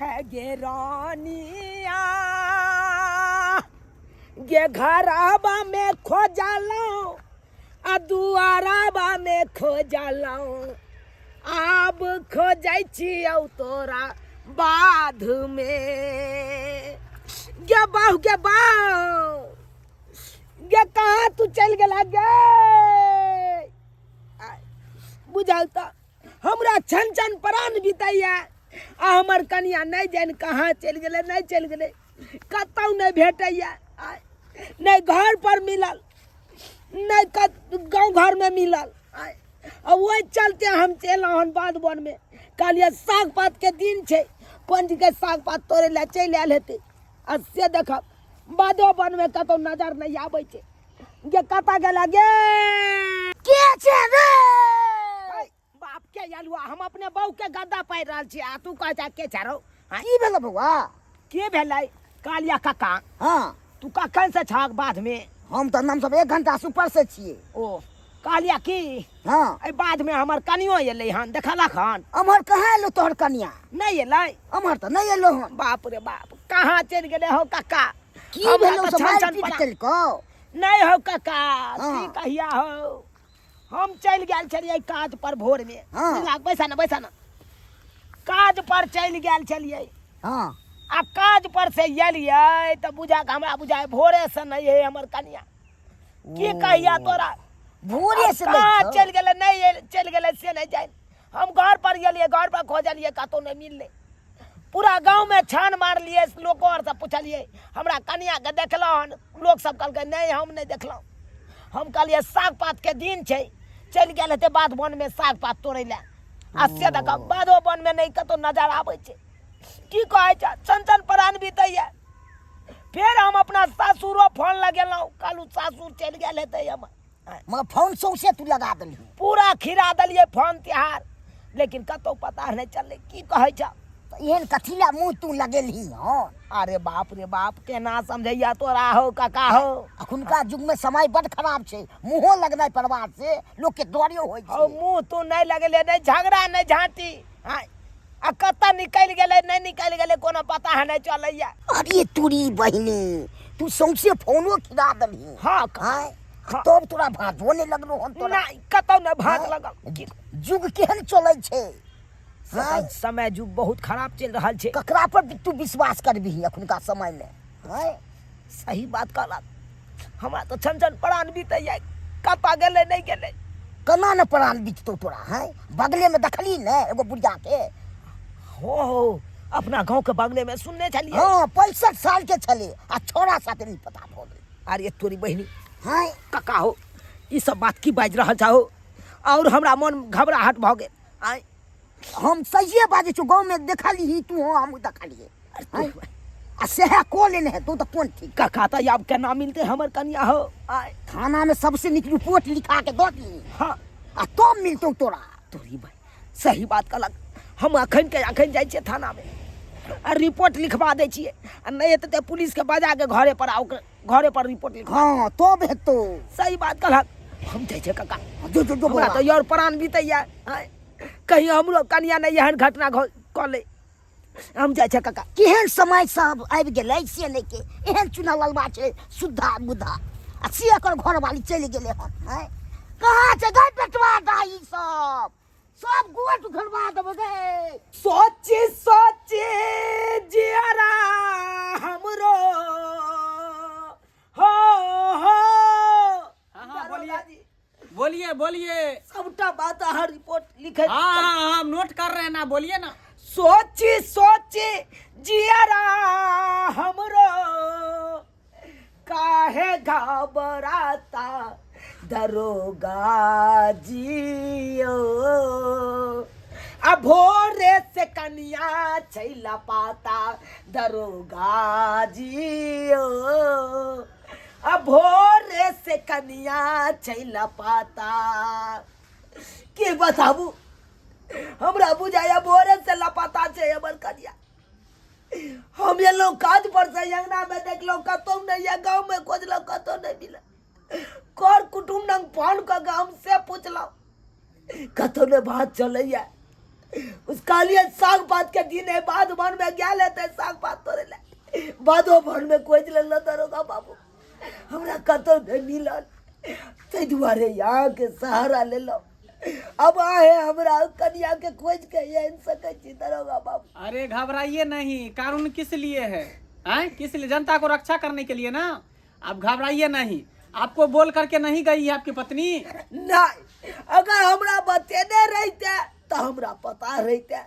है गे रानिया गे घरबा में खोजलहुँ आ दुआरबा में खोजलहुँ, आब खोजै छियौ तोरा बाध में। गे बाहु गे बाहु गे, कहाँ तू चलि गेला गे? बुझल तऽ हमरा छन छन प्राण बीतैया आ हमर कनिया नहि जानि कहाँ चलि गेलै, नहि चलि गेलै, कतहु नहि भेटैया, नहि घर पर मिलल, नहि गाँव घरमे मिलल। आ ओहि चलते हम चलि हन बाध बनमे। कहलियै साग पातके दिन छै, पंचके साग पात तोड़ै लए चलि आयल हेतै। आ से देखब बाधो बनमे कतहु नजर नहि आबै छै। गे कतऽ गेला गे? के छै रे? बाप के आलुआ, हम अपने बहू के गद्दा पारि रहल छी आ तू कह जा के छै रौ? हाँ? की भेलै बौआ? के भेलै कालिया काका? हाँ। तू कखन से छहक बाध में? हम तऽ नाम सब 1 घंटा से ऊपर से छियै। ओ कहलिया की? हाँ। एहि बाध में हमर कनियो एलै हन, देखलक हन? अमहर कहाँ एलो तोहर कनिया? नहि एलै? अमहर तऽ नहि एलो हन। बाप रे बाप, कहाँ चलि गेलै हौ काका? की हमरा भेलौ तऽ से छन मारि छन पीट पड़ा- केलकौ? नहि हौ काका, हाँ। की कहिया हौ, हम चलि गेल छलियै काज पर भोर में। हाँ। बुझलक? बैसा ना, बैसा ना। काज पर चलि गेल छलियै। हाँ। आ काज पर से एलियै तऽ बुझा हमरा बुझाय भोरे से नहि है हमर कनिया। की कहिया तोरा? भोरे से कहाँ नहि छौ? चलि गेलै, नहि चलि गेलै से नहि जानि। हम घर पर गेलियै, घर पर खोजलियै, कतहु नहि मिललै। पूरा गाँवमे छान मारलियै, लोको आर से पुछलियै हमरा कनियाके देखलहुँ हन? लोक सब कहलकै नहि, हम नहि देखलहुँ। हम कहलियै साग पातके दिन छै, चलि गेल हेतै बाध बनमे साग पात तोड़ै लए। आ से देख बाधो बनमे नहि कतहु नजर आबै छै। की कहै छै, छन छन प्राण बीतैया। फेर हम अपना सासुरो फोन लगेलहुँ, कहलहुँ सासुर चलि गेल हेतै हमर। मगर फोन सौंसे तू लगा देलही? पूरा खिरा देलियै फोन तिहार, लेकिन कतहु पता नहि चललै। की कहै छ? तऽ एहन कथी लए मुँह तू लगेलही हन? अरे बाप रे बाप, केना समझैया तोरा हो काका हो। अखुनका युग में समय बड खराब छै, मुँहो लगनाइ परिवार से लोक के डरे होइ छै। मुँह तू नहि लगेले, नहि झगड़ा नहि झाँटी। आ कतऽ निकलि गेलै, नहि निकलि गेलै, कोनो पता नहि चलैया। अरे तोरी बहिनी, तू सौंसे फोनो खिला देलही। हाँ, हाँ, तब तोरा भाँजो नहि लगलो हन तोरा? नहि, कतौ नहि भाँज लगल। युग केहन चलै छै? हाँ? समय युग बहुत खराब चलि रहल छै। ककरा पर तू विश्वास करबिही अखुनका समय में? हाँ? सही बात कहलक। हमरा तऽ छन छन प्राण बीतैया, कतऽ गेलै नहि गेलै। केना ने प्राण बीततौ तोरा? हैं, बगले में देखली ने एगो बुढ़िया के? हो हो, अपना गाँव के बगले में सुनने छलियै। हाँ, 65 साल के छलै आ छोरा साथे नहीं पता भऽ गेलै। अरे तोरी बहिनी। हाँ? कका हो, ई सब बात की बाजि रहल छहो? और हमरा मन घबराहट भऽ गेल। आँय? हम सहिए बाजै छियौ, गाँव में देखलिही तू? हाँ, हमहूँ देखलियै। आ सएह कऽ लेने हेतौ तऽ कोन ठीक। कका तऽ आब केना मिलतै हमर कनिया हो? आँय? थाना में सबसे नीक रिपोर्ट लिखा के दऽ दी। हाँ। आ तब मिलतौ तोरा। तोरी भाई सही बात कहलक। हम अखन के अखन जाइ छियै थानामे आ रिपोर्ट लिखवा दै छियै, आ नहि हेतै तऽ पुलिसके बजा के घरे पर आओ, घरे पर रिपोर्ट लिखवा। हाँ, तब हेतौ। सही बात कहलक। हम जाइ छियै कका। जो जो जो। हमरा तऽ यार प्राण बीतैया, कहीं हमरो कनिया नहि एहन घटना कऽ ले। हम जाइ छियै कका। केहन समय सब आबि गेलै से नहि के एहन चुना ललबा छै शुद्धा बुद्धा, आ से एकर घरवाली चलि गेलै हन। आँय, कहाँ छै गै बेटवा दाई? सब सब गोट उखड़वा देबै गै। सोची सोची जियरा हमरो हो हो। हाँ, हाँ, बोलिए बोलिए बोलिए। सबटा बात अहाँ रिपोर्ट लिखे। हाँ हाँ हाँ, हम नोट कर रहे हैं ना, बोलिए ना। सोची सोची जियरा हमरो काहे घबराता दरोगा जियो, आ भोरे से कनिया छैला पाता दरोगा जियो, आ भोरे से कनिया छैला पाता। के बताबू, हमरा बुझाया भोरे से लापता छै हमर कनिया। हम एलहुँ काज पर से, अंगना में देखलहुँ कतहु नहि यऽ, गाँव में खोजलहुँ कतहु नहि मिलल। कर कुटुम्ब लग फोन कऽ के हम से पुछलहुँ, कतहु नहि बात चलैया। उस कहलिए साग पात के दिन है, बाध वन में गेल हेतै साग पात तोड़े ले, बाधो वन में खोजि लेलहुँ दरोगा बाबू, हमरा कतहु नहि मिलल, ताहि दुआरे अहाँके सहारा लेलहुँ। अब आहे हमरा कनिया के खोज के आनि सकै छी दरोगा बाबू? अरे घबराइए नहीं, कानून किस लिए है? हैं, किस लिए? जनता को रक्षा करने के लिए ना। आप घबराइए नहीं, आपको बोल करके नहीं गई है आपकी पत्नी? नहीं, अगर हमरा बतेने रहते तो हमरा पता रहते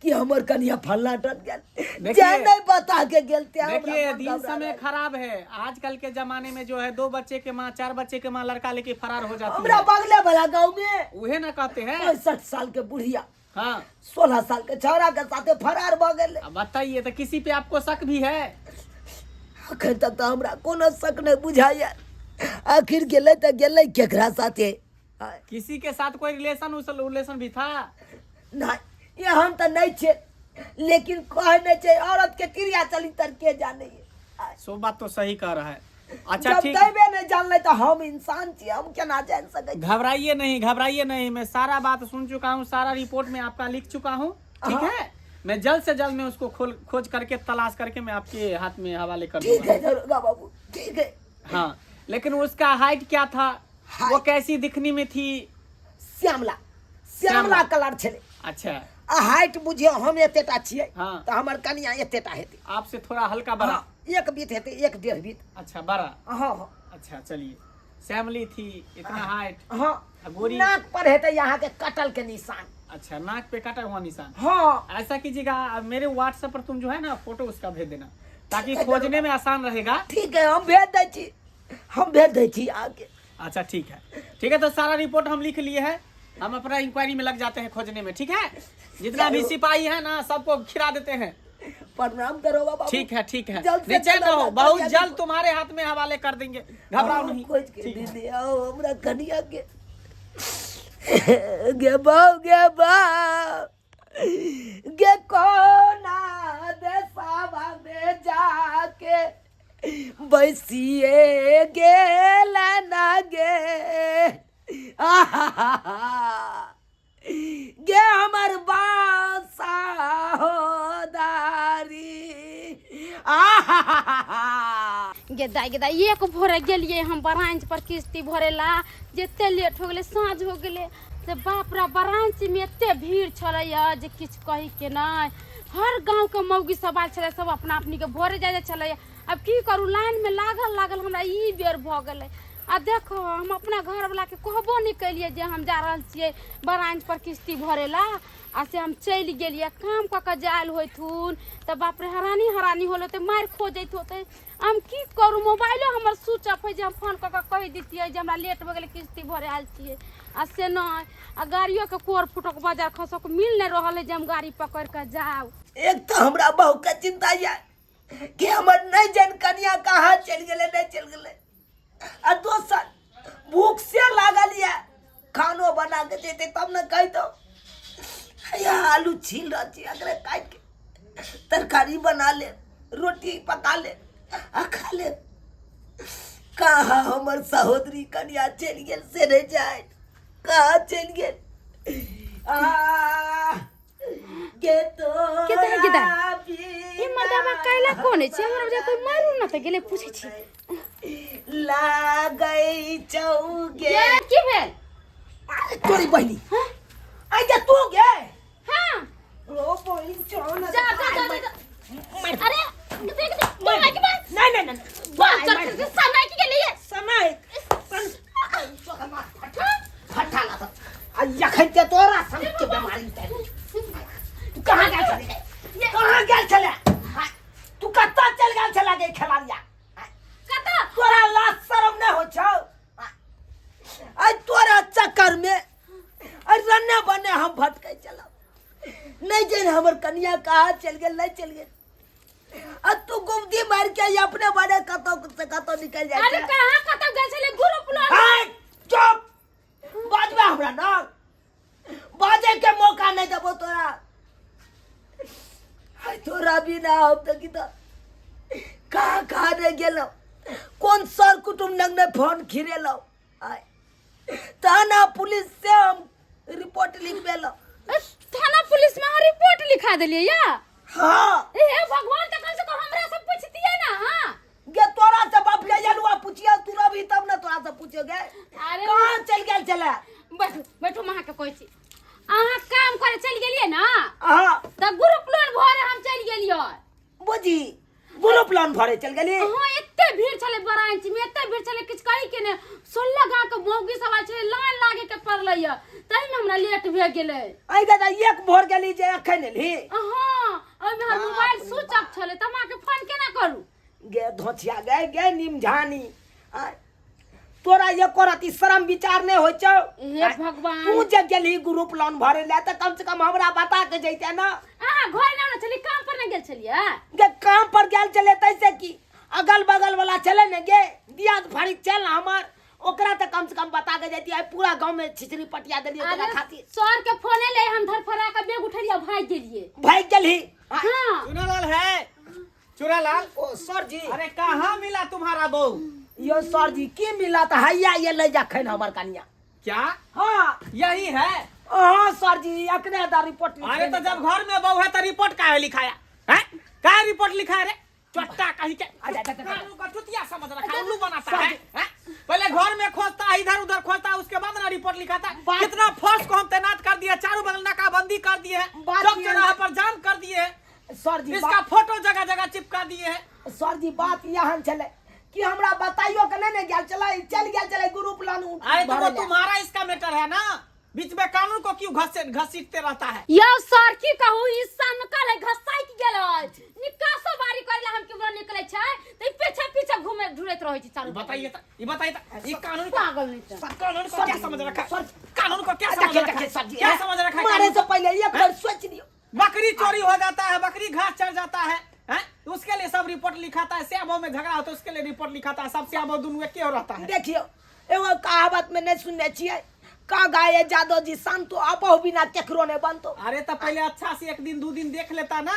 कि हमर कनिया फल्ला टन गेल। देखिए- जे नहीं बता के गेल ते हमरा देखिए मन दिन घबरा समय रहल। खराब है, आजकल के जमाने में जो है 2 बच्चे के माँ 4 बच्चे के माँ लड़का लेके फरार हो जाती हमरा है। बगले वाला गाँव में उहे ना कहते हैं 65 साल के बुढ़िया हाँ 16 साल के छौड़ा के साथे फरार भ गेलै। अब बताइए तो किसी पे आपको शक भी है? अखन तक तऽ हमरा कोनो शक नहि बुझाइया, आखिर गेलै तऽ गेलै केकरा साथे? किसी के साथ कोई रिलेशन उस रिलेशन भी था? नहीं, एहन तऽ नहि छै, लेकिन कहै नहि छै औरत के क्रिया चरित्र के जानै। सो बात तो सही कह रहा है। अच्छा जब ठीक, दैबे नहि जानलै तऽ हम इंसान छी, हम केना जानि सकै छी? घबराइए नहीं, घबराइए नहीं, मैं सारा बात सुन चुका हूँ, सारा रिपोर्ट मैं आपका लिख चुका हूँ, ठीक हाँ। है? मैं जल्द से जल्द मैं उसको खोल खोज करके तलाश करके मैं आपके हाथ में हवाले कर ठीक दूंगा। है दरोगा बाबू, ठीक है। हाँ, लेकिन उसका हाइट क्या था, वो कैसी दिखने में थी? श्यामला, श्यामला कलर छलै। अच्छा। आ हाइट बुझियौ हम एतेटा छियै। हाँ। तऽ हमर कनिया एतेटा हेतै। आपसे थोड़ा हल्का बड़ा? हाँ, 1 बीत हेतै, 1-1.5 बीत। अच्छा, बड़ा। हाँ हाँ। अच्छा चलिए, श्यामली थी, इतना हाइट। हाँ। आ गोरी? नाक पर हेतै अहाँके कटल के निशान। अच्छा, नाक पे कटा हुआ निशान। हाँ। ऐसा कीजिएगा, अब मेरे व्हाट्सएप पर तुम जो है ना फोटो उसका भेज देना, ताकि ठीक है, खोजने में आसान रहेगा। ठीक है, हम भेज दै छी, हम भेज दै छी अहाँके। अच्छा ठीक है, ठीक है, तो सारा रिपोर्ट हम लिख लिए हैं, हम अपना इंक्वायरी में लग जाते हैं खोजने में, ठीक है? जितना भी सिपाही है ना सबको खिला देते हैं। प्रणाम दरोगा बाबू। ठीक है, ठीक है, जल्द से निश्चिंत जल्द रहो, हमरा बहुत कनिया जल्द के- तुम्हारे हाथ में हवाले कर देंगे, घबराओ नहीं। खोज के ठीक है। दीदी आओ हमरा कनिया के। गे बाऊ, गे बाऊ, गे कोना देसावा में जाके बैसिए गेल ना गे, आहा गे हमर बासा हो दारी, आहा गे दाइ, गे दाइ, एक भोरे गेलियै हम ब्रांच पर किस्ती भरे ला, जते लेट हो गेलै, साँझ हो गेलै। से बाप रे, ब्रांच में एते भीड़ छलैया जे किछु कही के नहि। हर गाँव के मौगी सब आयल छलै, सब अपना अपनी के भरे जाइ जाइ छलैया। आब की करू, लाइन में लागल लागल हमरा ई बेर भऽ गेलै। आ देखो, हम अपना घरवला के कहबो नहि केलियै जे हम जा रहल छियै ब्रांच पर किस्ती भरे ला, आ से हम चलि गेलियै। काम कऽ के जायल होइथुन तऽ बाप रे, हरानी हरानी होल होतै, मारि खोजैत होतै। हम की करू, मोबाइलो हमर स्विच ऑफ है जे हम फोन कऽ के कहि दितियै जे हमरा लेट भऽ गेलै, किस्ती भरे आयल छियै, आ से नहि। आ गाड़ियोके कोर फुटक बाजार खसक मिल नहि रहल है जे हम गाड़ी पकड़ि कऽ जाउ। एक तऽ हमरा बहुके चिंता यऽ कि हमर नहि जन कनिया कहाँ चलि गेलै, नहि चलि गेलै, आ दोसर भूख से लागल यऽ, खानो बना के देते तब ने कहितहुँ। हैया आलू छील रहल छी, एकरे काटि के तरकारी बना ले, रोटी पका ले आ खा ले। कहाँ हमर सहोदरी कनिया चलि गेल से नहि जाय, कहाँ चलि गेल? आ गे तो के दाइ, के दाइ? ई मर्दाबा कैला कोन छै? हमरा बुझाइ कोइ मारू न तऽ गेलै, पूछै छी। लागै चौगे। ये की भेल? अरे तोरी बहिनी, आई जा तू गे। हाँ। रो बहिन चल। जा जा जा जा, जा। अरे देख देख, मार के मार। नहीं नहीं नहीं, बाल चल चल, समय की गेलिए समय फटा ला आ यखन के तोरा संग के बीमारी उतारि। तू कहाँ गेल छले? कहाँ गेल छले तू? कतऽ चल गेल छले गे खेलाड़िया? कतऽ? तोरा लाज शरम नहि होइ छौ? आइ तोरा चक्कर में आइ रन्ने बन्ने हम भटकै चलब, नहि जानि हमर कनिया कहाँ चलि गेल, नहि चलि गेल, आ तू गुमती मारि के अपने बने कतौ से कतौ निकलि जाइ अरे छै। कहाँ कतऽ गेल छले ग्रुप लऽ? हाय, चुप! बाजबे हमरा ना, बाजे के मौका नहीं देबो तोरा। हाय, तोरा बिना हम देखी तऽ कहाँ कहाँ नहीं गेलहुँ, कोन सर कुटुम्ब लग नहीं फोन खिरेलहुँ, आय थाना पुलिस से हम रिपोर्ट लिखबेलहुँ। थाना पुलिस में अहाँ रिपोर्ट लिखा देलियै या हाँ हे भगवान तऽ कम से कम हमरा से पूछतियै ना हाँ गे तोरा से बाप ले जलुआ पूछियो तू रभी तब ना तोरा से पूछियो गे अरे कहाँ चल गेल छले बैठू बैठू हम अहाँके कहै छी अहाँ काम करे चलि गेलियै ना हाँ तऽ ग्रुप लोन भरे हम चलि गेलियै बुझी ग्रुप लोन भरे चल गेली हाँ एते भीड़ छलै ब्रांच में एते भीड़ छलै किछु कही के ने 16 गाँव के मौगी सब आयल छलै लाइन लागे के पड़लै यऽ ताहि में हमरा लेट भए गेलै आई दादा एक भोर गेली जे अखन एलही हाँ ओहिमे हमर मोबाइल स्विच ऑफ छलै तऽ हम अहाँके फोन केना करू गे धोथिया गे गे निमझानी आय, तोरा एको रति शरम विचार नहि होइ छौ हे भगवान। तू जे गेलही ग्रुप लोन भरे ले तऽ कम से कम हमरा बता के जैते ना अहाँ घर नहि आयल छलियै काम पर नहि गेल छलियै गे काम पर गेल छलै तैसे की अगल बगल वाला छलै ने गे दियाद फारिग चल हमर ओकरा तऽ कम से कम बता के जैती आइ पूरा गाँव में छिचरी पटिया देलियै तोरा अरे खातिर सर के फोन एलै हम धरफड़ा के बैग उठेलियै भागि गेलियै भागि गेलही आय, हाँ चुनालाल है चुनालाल ओ सर जी अरे कहाँ मिला तुम्हारा बहू यो सर जी की मिला तऽ हैया ये ले जा खैन हमर कनिया क्या हाँ यही है हाँ सर जी अखने दा रिपोर्ट अरे तो जब घर में बहू है तो रिपोर्ट काहे लिखाया है काहे रिपोर्ट लिखाया रे चट्टा कहीं के अच्छा, अच्छा, अच्छा। कानून का चुतिया समझ रखा है, उल्लू बनाता है हैं? पहले घर में खोजता है इधर उधर खोजता है उसके बाद ना रिपोर्ट लिखाता है बात- कितना फोर्स को हम तैनात कर दिया चारों बगल नाकाबंदी कर दिए हैं बात चौक ये- चौराहा पर जाम कर दिए हैं सर जी इसका बात- फोटो जगह जगह चिपका दिए हैं सर जी बात यहाँ छलै कि हमरा बताइयो के नहीं ने गेल छलै चल गेल छलै ग्रुप लान अरे तो वो तुम्हारा इसका मैटर है ना बीच में कानून को क्यों घसे घसीटते रहता है यौ सर की कहू ई सनकल है घसैक गेल अछि निकासो बारी करे ला हम केम्हरो निकलै छै तऽ ई पीछे पीछे घूमे ढूंढैत रहै छै चारू बताइए तो ये बताइए तो ये कानून को पागल नहीं छै कानून को क्या समझ रखा है कानून को क्या समझ देखिए रखा देखिए है सर जी क्या समझ रखा है मारे कानून से को? पहले एक बार सोच लियो बकरी चोरी हो जाता है बकरी घास चढ़ जाता है हैं? उसके लिए सब रिपोर्ट लिखाता है श्यामो में झगड़ा होता है उसके लिए रिपोर्ट लिखाता है सब श्यामो दुनू एके हो रहता है देखियो एगो कहावत में नहीं सुनने छियै का गाये जादव जी संतो अपहु बिना केकरो नहीं बनतो अरे तो पहले अच्छा से एक दिन दो दिन देख लेता ना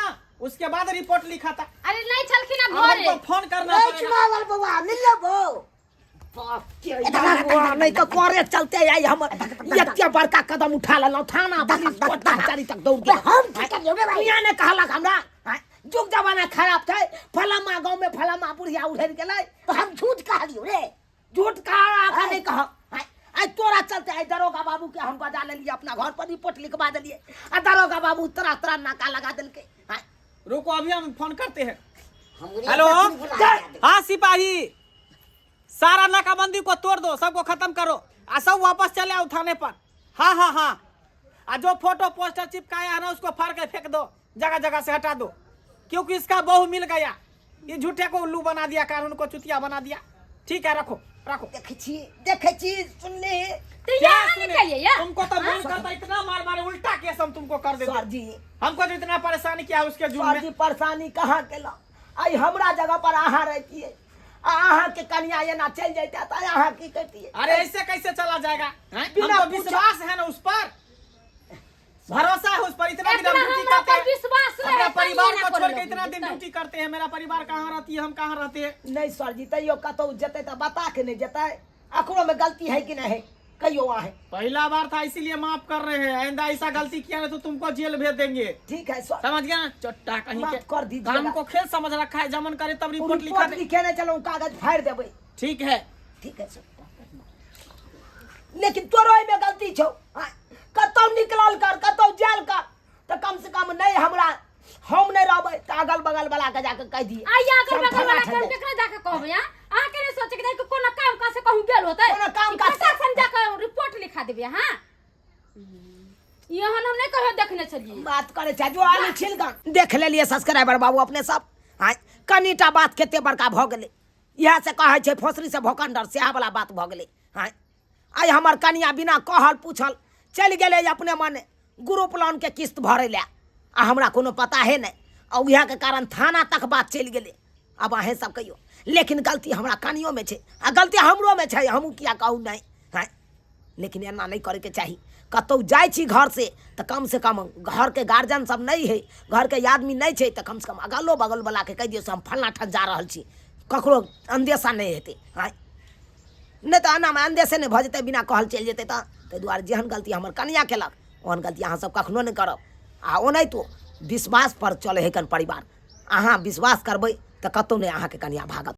उसके बाद रिपोर्ट लिखाता अरे नहीं छलखिन अब घरे हमको फोन करना ए पड़ेगा चुनावल बौआ मिललो बौ बाप के भगवान, नहीं तो करे चलते आई हमर एते बड़का कदम उठा लेलहुँ थाना पुलिस कोर्ट कचहरी तक दौड़ गेल हम की करियौ रे भाई दुनिया ने कहलक हमरा आँय, जुग जमाना खराब छै फलामा गाँव में फलामा बुढ़िया उधर गेलै तो हम झूठ कहलियौ रे झूठ कहा आखा नहीं कह आँय, आइ तोरा चलते आइ दरोगा बाबू के हम बजा लेलिए अपना घर पर रिपोर्ट लिखवा देलिए आ दरोगा बाबू तरह तरह नाका लगा देलकै आँय, रुको अभी हम फोन करते हैं हमरे हेलो बकरी बुला दे। हाँ सिपाही सारा नाकाबंदी को तोड़ दो सबको खत्म करो आ सब वापस चले आओ थाने पर हाँ हाँ हाँ आ जो फोटो पोस्टर चिपकाया है ना उसको फाड़ के फेंक दो जगह जगह से हटा दो क्योंकि इसका बहू मिल गया ये झूठे को उल्लू बना दिया कानून को चुतिया बना दिया ठीक है रखो रखो देखै छी देखै छी सुनली तऽ क्या यहाँ सुने? निकलिए या तुमको तो भूल कर तो इतना मार मारे उल्टा केस हम तुमको कर देते सर जी हमको जो इतना परेशानी किया उसके जुर्म सर में जी परेशानी कहाँ केलहुँ आइ हमरा जगह पर अहाँ रहितियै आ अहाँके कनिया एना चलि जैते तऽ अहाँ की करितियै अरे ऐसे कैसे चला जाएगा हैं? बिना हमको पूछा- विश्वास है ना उस पर भरोसा है उस पर इतना दिन इतना हम ड्यूटी हमरा करते पर हैं विश्वास रहे अपना तब परिवार एना को छोड़ करऽ के इतना दिन लगलियै। ड्यूटी करते हैं मेरा परिवार कहाँ रहती है हम कहाँ रहते हैं नहि सर जी तैयो कतहु जेतै तऽ बता के नहि जेतै अकरो में गलती है कि नहीं है कहियो आहे पहला बार था इसीलिए माफ कर रहे हैं आइंदा ऐसा गलती किया ना तो तुमको जेल भेज देंगे ठीक है सर समझ गया ना चट्टा कहीं माफ के कर दीजिएगा। कानून को खेल समझ रखा है जमन करे तब रिपोर्ट लिखा रिपोर्ट दे लिखे नहीं चलो कागज फाड़ देबै ठीक है ठीक है सर लेकिन तोरो एहिमे गलती छौ आँय, कतौ निकलल कर कतौ जायल कर तऽ कम से कम नहि हमरा हम नहि रहबै तऽ अगल बगल वाला के जाके कहि दियै आ ई अगल सब बगल वाला फल्लाँ के हम केकरा जाके कहबै आ अहाँ के नहीं सोचे के कोनो काम काज से कहूँ गेल होतै कोनो काम काज से- प्रशासन जाके रिपोर्ट लिखा देबै अहाँ एहन हम नहीं कहियो देखने छलियै बात करे छै जो आलू छिल कऽ देख लेलियै सब्सक्राइबर बाबू अपने सब आँय कनिटा बात कते बड़का भऽ गेलै इएह से कहै छै फोसरी से भोकंडर सएह वाला बात भऽ गेलै आँय आइ हमर कनिया बिना कहल पूछल चलि गेलै अपने मने ग्रुप लोनके किस्त भरै लए आ हमरा कोनो पता हे नहि आ उएहके कारण थाना तक बात चलि गेलै आब अहेँ सब कहियौ लेकिन गलती हमरा कनियोमे छै आ गलती हमरोमे छै हमहूँ किया कहू नहि आँय लेकिन एना नहि करैके चाही कतहु जाइ छी घरसँ तऽ कमसँ कम घरके गार्जियन सब नहि हइ घरके आदमी नहि छै तऽ कमसँ कम अगलो बगलवलाके कहि दियौ से हम फल्लाँ ठाम जा रहल छी ककरो अन्देशा नहि हेतै आँय नहि तऽ एनामे अन्देशे नहि भऽ जेतै बिना कहल चलि जेतै तऽ ताहि दुआरे जेहन गलती हमर कनिआँ केलक ओहन गलती अहाँसभ कखनो नहि करब। आ ओनाहितो विश्वास पर चलै हइ कन परिवार, अहाँ विश्वास करबै तऽ कतहु नहि अहाँके कनिया भागत।